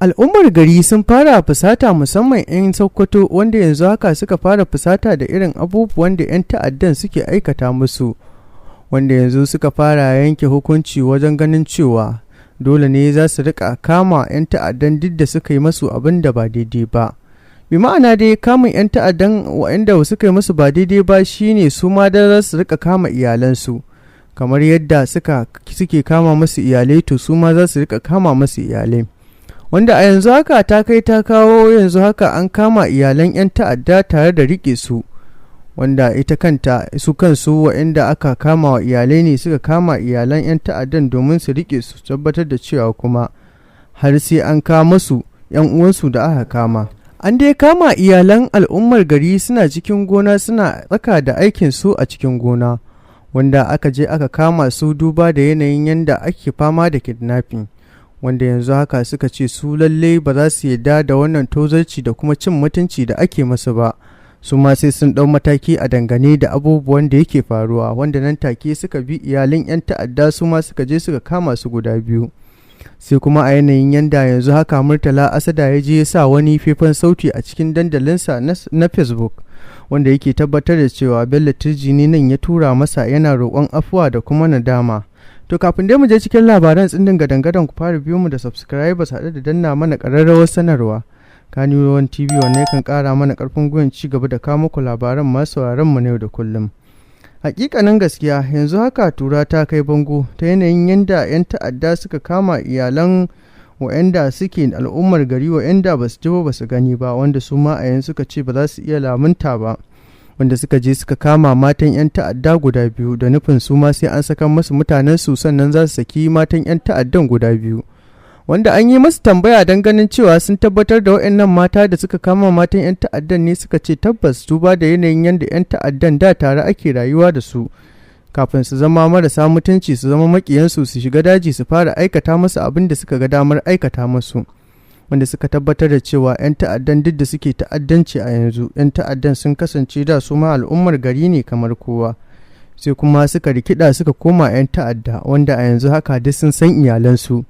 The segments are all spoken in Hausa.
Al'ummar gari sun fara fusata, musamman 'yan Sokoto, wanda yanzu haka suka fara fusata da irin abubuwan da 'yan ta'addan suke aikata musu, wanda yanzu suka fara yanke hukunci wajen ganin cewa dole ne za su rika kama 'yan ta'addan duk da suka yi masu abin da ba daidai ba. Bi ma'ana dai, kamun 'yan ta'addan waɗanda suka yi musu ba daidai ba shine su ma da za su rika kama iyalansu. Kamar yadda suke kama musu iyalai, to su ma za su rika kama musu iyalai. Wanda a yanzu haka ta kai ta kawo, yanzu haka an kama iyalan 'yan ta'adda tare da rike su, wanda ita kanta su kansu waɗanda aka kama wa iyalai ne suka kama iyalan 'yan ta'addan domin su rike su, tabbatar da cewa kuma har sai an kama su 'yan uwansu da aka kama. An dai kama iyalan al'ummar gari suna cikin gona, suna tsaka da aikin su a cikin gona, wanda aka je aka kama su duba da yanayin yadda ake fama da kidnapping, wanda yanzu haka suka ce su lalle ba za su yarda da wannan tozarci da kuma cin mutunci da ake masu ba, su ma sai sun ɗau mataki a dangane da abubuwan da yake faruwa, wanda nan take suka bi iyalin 'yan ta'adda, su ma suka je suka kama su guda biyu. Sai kuma a yanayin yanda yanzu haka Murtala Asada ya je ya sa wani faifan sauti a cikin dandalinsa na Facebook, wanda yake tabbatar da cewa Bello Turji ne nan ya tura masa, yana roƙon afuwa da kuma nadama. To, kafin dai mu je cikin labaran tsindin gadan-gadan, ku fara biyo mu da subscribers haɗe da danna mana ƙararrawar sanarwa. Kaniwan TV, wanne kan ƙara mana ƙarfin gwiwan ci gaba da kawo muku labaran masu sauraron mu na yau da kullum. Hakikanin gaskiya, yanzu haka tura ta kai bango ta yanayin yanda 'yan ta'adda suka kama iyalan wa'anda suke al'ummar gari, wa'anda ba su ji ba su gani ba, wanda su ma a yanzu suka ce ba za su iya lamunta ba, wanda suka je suka kama matan 'yan ta'adda guda biyu da nufin su ma sai an saka masu mutanen su sannan za su saki matan 'yan ta'addan guda biyu. Wanda an yi masu tambaya don ganin cewa sun tabbatar da waɗannan mata da suka kama matan 'yan ta'addan ne, suka ce tabbas, duba da yanayin yadda 'yan ta'addan da tare ake rayuwa da su kafin su zama marasa mutunci, su zama makiyansu, su shiga daji su fara aikata musu abin da suka ga damar aikata musu, wanda suka tabbatar da cewa 'yan ta'addan duk da suke ta'addanci a yanzu, 'yan ta'addan sun kasance da su ma al'ummar gari ne kamar kowa, sai kuma suka rikida suka koma 'yan ta'adda, wanda a yanzu haka duk sun san iyalansu,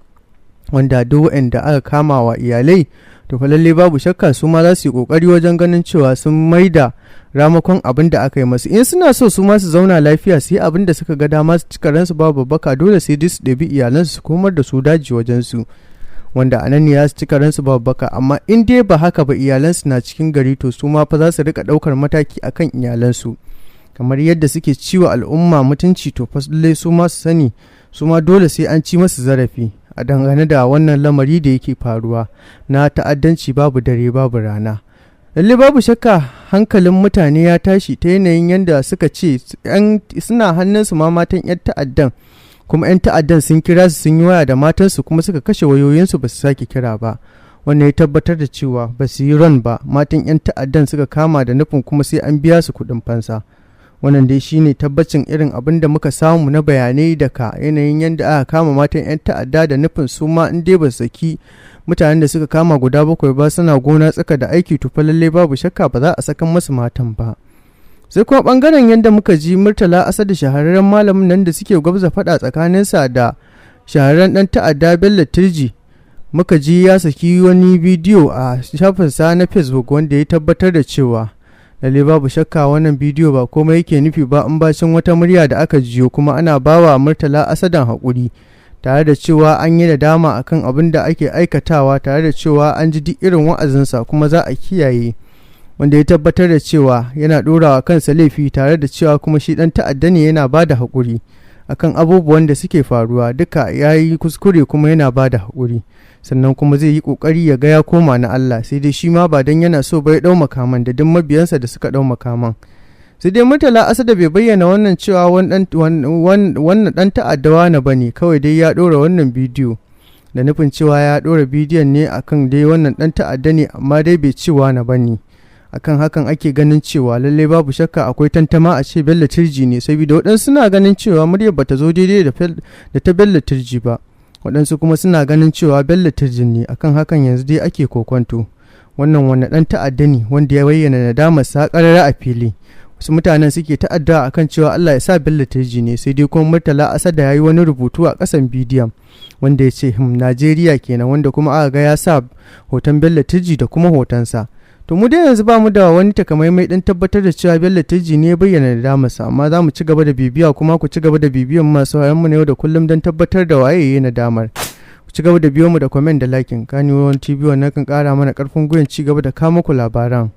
wanda duk waɗanda aka kama wa iyalai, to fa lalle babu shakka su ma za su yi kokari wajen ganin cewa sun maida ramakon abin da aka yi masu. In suna so su ma su zauna lafiya, su yi abin da suka ga dama, su cika ransu babu babbaka, dole sai dai su ɗabi iyalansu su komar da su daji wajen su, wanda a nan ne za su cika ransu babu baka. Amma in dai ba haka ba, iyalansu na cikin gari, to su ma fa za su rika ɗaukar mataki akan iyalansu kamar yadda suke ciwa al'umma mutunci. To fa lallai su ma su sani, su ma dole sai an ci masu zarafi a dangane da wannan lamari da yake faruwa na ta'addanci babu dare babu rana. Lalle babu shakka hankalin mutane ya tashi ta yanayin yadda suka ce suna hannunsu ma matan 'yan ta'addan, kuma 'yan ta'addan sun kira su, sun yi waya da matansu, kuma suka kashe wayoyinsu, ba su sake kira ba. Wannan ya tabbatar da cewa ba su yi ron ba, matan 'yan ta'addan suka kama da nufin kuma sai an biya su kuɗin fansa. Wannan dai shine tabbacin irin abin da muka samu na bayanai daga yanayin yadda aka kama matan 'yan ta'adda da nufin su ma in dai ba su saki mutanen da suka kama guda bakwai ba, suna gona tsaka da aiki, to fa lallai babu shakka ba za a sakan masu matan ba. Sai kuma bangaren yadda muka ji Murtala Asadu, shahararren malamin nan da suke gwabza fada tsakaninsa da shahararren dan ta'adda Bello Turji, muka ji ya saki wani bidiyo a shafinsa na Facebook, wanda ya tabbatar da cewa lalle babu shakka wannan bidiyo ba komai yake nufi ba in bacin wata murya da aka jiyo, kuma ana bawa Murtala Asadan haƙuri tare da cewa an yi nadama akan abin da ake aikatawa, tare da cewa an ji duk irin wa'azinsa kuma za a kiyaye, wanda ya tabbatar da cewa yana ɗorawa kansa laifi, tare da cewa kuma shi ɗan ta'adda ne, yana ba da haƙuri akan abubuwan da suke faruwa duka, ya yi kuskure kuma yana ba da haƙuri, sannan kuma zai yi ƙoƙari ya ga ya koma na Allah. Sai dai shi ma ba don yana so bai ɗau makaman da duk mabiyansa da suka ɗau makaman. Sai dai Murtala Asada bai bayyana wannan cewa wannan ɗan ta'adda wane ba ne, kawai dai ya ɗora wannan bidiyo da nufin cewa ya ɗora bidiyon ne akan dai wannan ɗan ta'adda ne, amma dai bai ce wane ba ne. Akan hakan ake ganin cewa lallai babu shakka akwai tantama a ce Bello Turji ne, saboda waɗansu suna ganin cewa muryar bata zo daidai da ta Bello Turji ba, waɗansu kuma suna ganin cewa Bello Turji ne. Akan hakan yanzu dai ake kokonto wannan wani ɗan ta'adda ne wanda ya bayyana nadamar sa ƙarara a fili. Wasu mutanen suke ta'adda akan cewa Allah ya sa Bello Turji ne. Sai dai kuma Murtala Asada ya yi wani rubutu a ƙasan bidiyon wanda ya ce, "Najeriya kenan," wanda kuma aka ga ya sa hoton Bello Turji da kuma hotonsa. To, mu dai yanzu ba mu da wani takamaimai dan tabbatar da cewa Bello Turji ne ya bayyana nadamarsa, amma za mu ci gaba da bibiya, kuma ku ci gaba da bibiyan masu mu na yau da kullum don tabbatar da waye ya nadamar. Ku ci gaba da biyo mu da comment da liking Kaniwan TV, wannan kan kara mana karfin gwiwan ci gaba da kawo muku labaran.